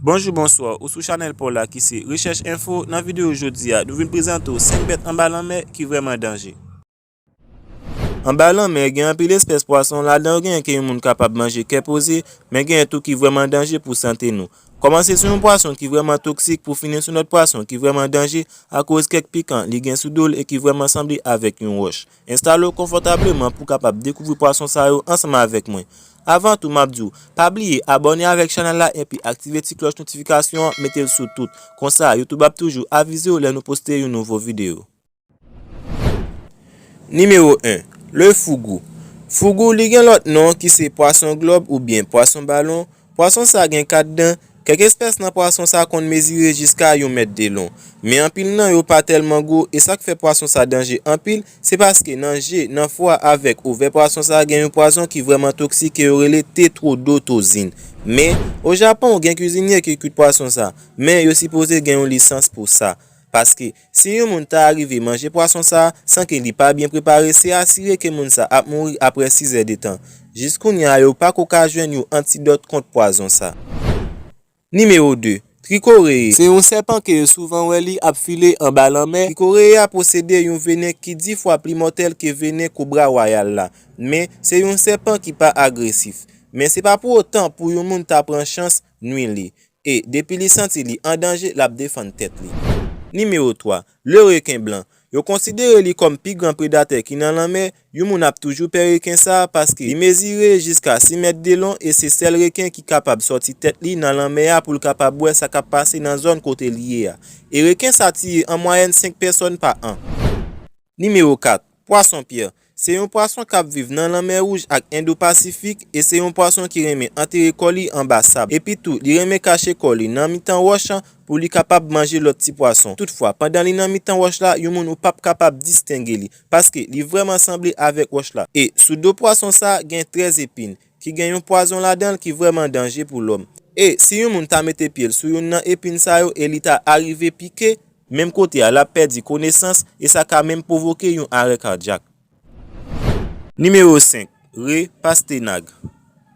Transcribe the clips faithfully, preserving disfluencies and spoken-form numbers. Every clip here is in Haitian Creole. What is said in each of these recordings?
Bonjou, bonswa, ou sou chanèl pa w la ki se Rechèch Enfo. Nan videyo jodi a, nou vin prezante w senk bèt anba lanmè ki vrèman danje. Anba lanmè, gen anpil espès pwason, ladan yo genyen ke yon moun kapab manje kè poze, men genyen tou ki vrèman danje pou sante nou. Kòmanse sou yon pwason ki vrèman toksik pou fini sou lòt pwason ki vrèman danje akoz kèk pikan li gen sou do l e ki vrèman sanble avèk yon wòch. Enstale w konfòtableman pou w kapab dekouvri pwason sa yo ansanm avèk mwen. Avan tou, m ap di w, pa bliye abòne avèk chanèl la epi aktive ti klòch notifikasyon an, mete l sou tout. Konsa, YouTube ap toujou avize w lè nou poste yon nouvo videyo. Nimewo en, le fougou. Fougou, li gen lòt non ki se pwason glòb oubyen pwason balon. Pwason sa gen kat dan. Kèk espès nan pwason sa konn mezire jiska yon mèt de lon. Men anpil nan yo pa tèlman gwo, e sa k fè pwason sa danje anpil, se paske nan je, nan fwa avèk ovè pwason sa gen yon pwazon ki vrèman toksik ke yo rele tetwodotozin. Men, o Japon, gen kwizinye ki kwit pwason sa, men yo sipoze gen yon lisans pou sa. Paske, si yon moun ta arive manje pwason sa a san ke li pa byen prepare, se asire ke moun sa ap mouri apre sis è de tan. Jis kounye a, yo pako ka jwenn yon antidòt kont pwazon sa. Nimewo de, trikoreye. Se yon sèpan ke yo souvan wè li ap file anba lanmè. Trikoreye a posede yon venen ki dis fwa pli mòtèl ke venen kobra wayal la. Men, se yon sèpan ki pa agresif. Men se pa pou otan pou yon moun ta pran chans nwi li. E depi li santi li an danje, l ap defann tèt li. Nimewo twa, le reken blan. Yo konsidere li kòm pi gran predatè ki nan lanmè. Yon moun ap toujou pè reken sa a paske li mezire jiska sis mèt de lon e se sèl reken ki kapab sòti tèt li nan lanmè a pou l kapab wè sa k ap pase nan zòn kote li ye a. E reken sa tiye an mwayèn senk pèsòn pa an. Nimewo kat, pwason pyè. Se yon pwason k ap viv nan Lanmè Wouj ak Endo-Pasifik e se yon pwason ki renmen antere kò li anba sab. Epitou, li renmen kache kò li nan mitan wòch pou li kapab manje lòt ti pwason. Toutfwa, pandan li nan mitan wòch la, yon moun ou p ap kapab distenge li, paske li vrèman sanble avèk wòch la. E sou do pwason sa, gen trèz epin, ki gen yon pwazon ladan l ki vrèman danje pou lòm. E si yon moun ta mete pye l sou youn nan epin sa yo e li ta arive pike, menm kote a, l ap pèdi konesans e sa ka menm pwovoke yon arè kadyak. Nimewo senk, re pastenag.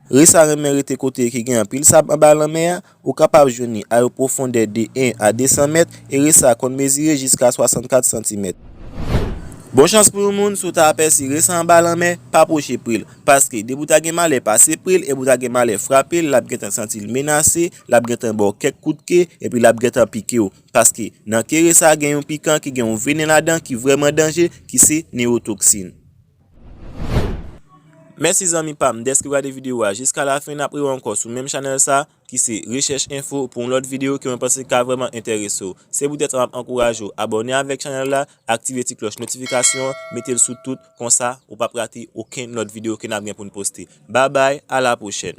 Re sa renmen rete kote ki gen anpil sab anba lanmè a. Ou kapab jwenn li a yon pwofondè de en a de san mèt e re sa konn mezire jiska swasannkat santimèt. Bon chans pou yon moun, si w ta apèsi re sa anba lanmè, pa pwoche pre l, paske depi w ta gen malè pase pre l epi w ta gen malè frape l, l ap gentan santi l menase, l ap gentan ba w kèk kout ke epi l ap gentan pike w. Paske nan ke re sa gen yon pikan ki gen yon venen ladan ki vrèman danje, ki se newotoksin. Mèsi zanmi pa m dèske w gade videyo a jiska lafen. N ap rewè ankò sou menm chanèl sa ki se Rechèch Enfo pou yon lòt videyo ke mwen panse ka vrèman enterese w. Se poutèt sa m ap ankouraje w abòne avèk chanèl la, aktive ti klòch notifikasyon an, mete l sou tout, konsa ou p ap rate okenn lòt videyo ke n ap gen pou n poste. Babay, a la pwochèn.